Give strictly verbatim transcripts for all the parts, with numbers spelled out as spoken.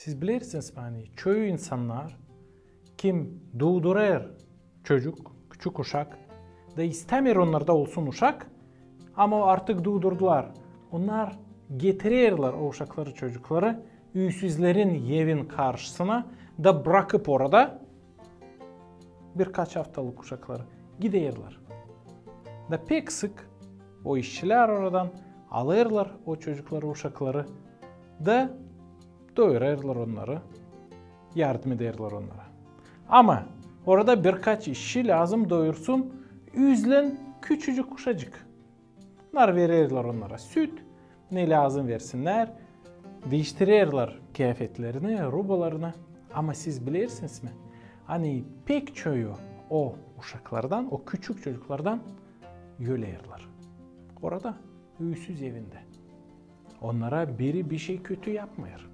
Siz bilersiniz mi, ani çoyu insannar, kim duudurêr çocuk, küçük uşak, da istämeer onnarda olsun uşak, ama artık duudurdular. Onnar getirerlär o uşakları, çocukları üüsüzlerin evin karşısına da brakıp orada birkaç aftalık uşakları giderlär. Da pek sık o işçilär oradan alêrlar o çocukları, uşakları da doyurêrlar onnarı, yardım ederlär onnara. Ama orada birkaç işçi lääzım doyursun üüzlän küçücük uşacık. Onnar vererlär onnara süt, ne lääzım versinnär, diiştirerlär kıyafetlerini, rubalarını. Ama siz bilersiniz mi, ani pek çoyu o uşaklardan, o küçük çocuklardan ölerlär. Orada, üüsüz evindä. Onnara biri bişey kötü yapmêêr.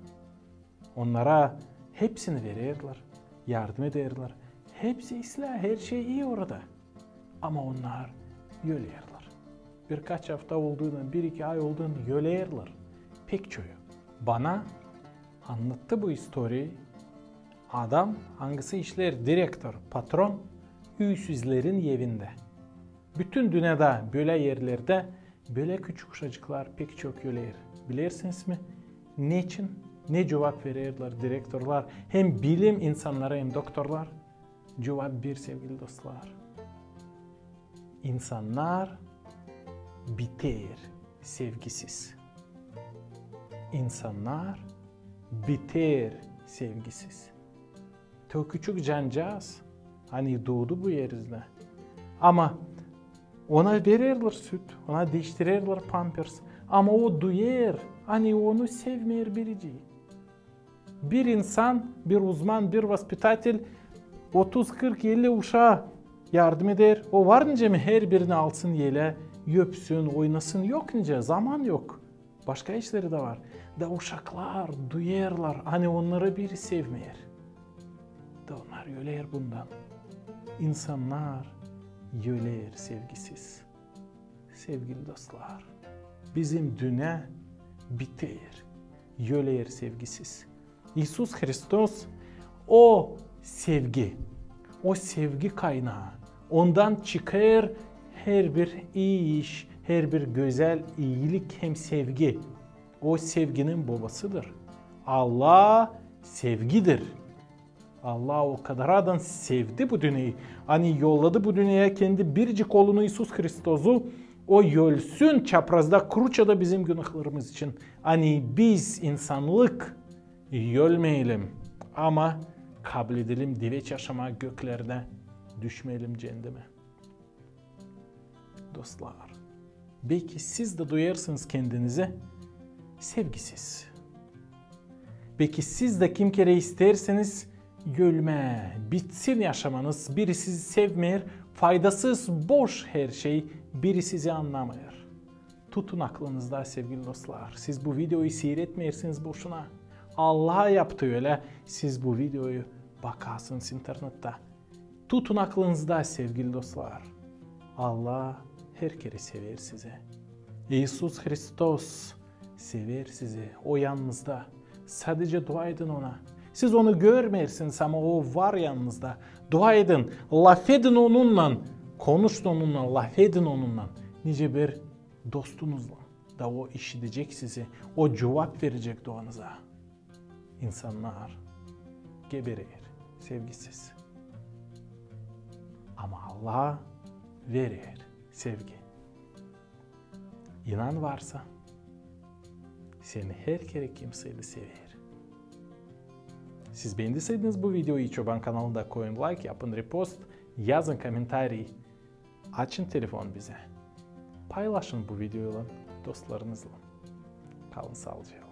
Onnara hepsini vererlär, yardım ederlär. Hepsi islää, herşey ii orada. Ama onnar ölerlär. Birkaç afta olduundan, bir-iki ay olduundan ölerlär. Pek çoyu. Bana annattı bu istoriyayı adam, angısı işleer direktor, patron, üüsüzlerin evindä. Bütün dünnedä bölä erlerdä bölä küçük uşacıklar pek çok öler. Bilersiniz mi, neçin? Ne cuvap vererlär direktorlar, hem bilim insannarı, hem doktorlar? Cuvap bir, sevgili dostlar. İnsannar biter sevgisiz. İnsannar biter sevgisiz. Te o küçük cancaaz, ani duudu bu er izdä. Ama ona vererlär süt, ona diiştirerlär pampers. Ama o duyêr, ani onu sevmeer biricii. Bir insan, bir uzman, bir vaspitatel otuz, kırk, elli uşaa yardım eder. O var nicä mi herbirini alsın elä, öpsün, oynasın? Yok nicä, zaman yok. Başka işleri dä var. Da uşaklar duyêrlar, ani onnarı biri sevmeer. Da onnar öler bundan. İnsannar öler sevgisiz. Sevgili dostlar, bizim dünnä biter, öler sevgisiz. İisus Hristos o sevgi, o sevgi kaynaa. Ondan çıkêr herbir ii iş, herbir gözäl iilik hem sevgi. O sevginin bobasıdır. Allah sevgidir. Allah o kadaradan sevdi bu dünneyi, ani yolladı bu dünneyä kendi biricik Oolunu İisus Hristosu, o ölsün çaprazda, kruçada bizim günahlarımız için, ani biz, insannık, ölmeyelim, ama kabledelim diveç yaşamaa, göklerdä düşmeyelim ceendeme. Dostlar, beki siz dä duyêrsınız kendinizi sevgisiz. Beki siz dä kim kerä isteersiniz ölmää, bitsin yaşamanız, biri sizi sevmeer, faydasız, boş herşey, biri sizi annamêêr. Tutun aklınızda, sevgili dostlar, siz bu videoyu siiretmeersiniz boşuna. Allah yaptı ölä, siz bu videoyu bakasınız internettä. Tutun aklınızda, sevgili dostlar. Allah her kerä sever sizi. İisus Hristos sever sizi. O yanınızda. Sadece dua edin Ona. Siz Onu görmeersiniz, ama O var yanınızda. Dua edin, lafedin Onunnan, konuşun Onunnan, lafedin Onunnan. Nicä bir dostunuzlan. Da O işidecek sizi, O cuvap verecek duanıza. İnsannar geberer sevgisiz. Ama Allah verer sevgi. İnan varsa, seni her kerä kimsey dä sever. Siz beendiseydiniz bu videoyu Çoban kanalında, koyun layk, yapın repost, yazın komentariy, açın telefon bizä. Paylaşın bu videoyu dostlarınızlan. Kalın saalıcaklan.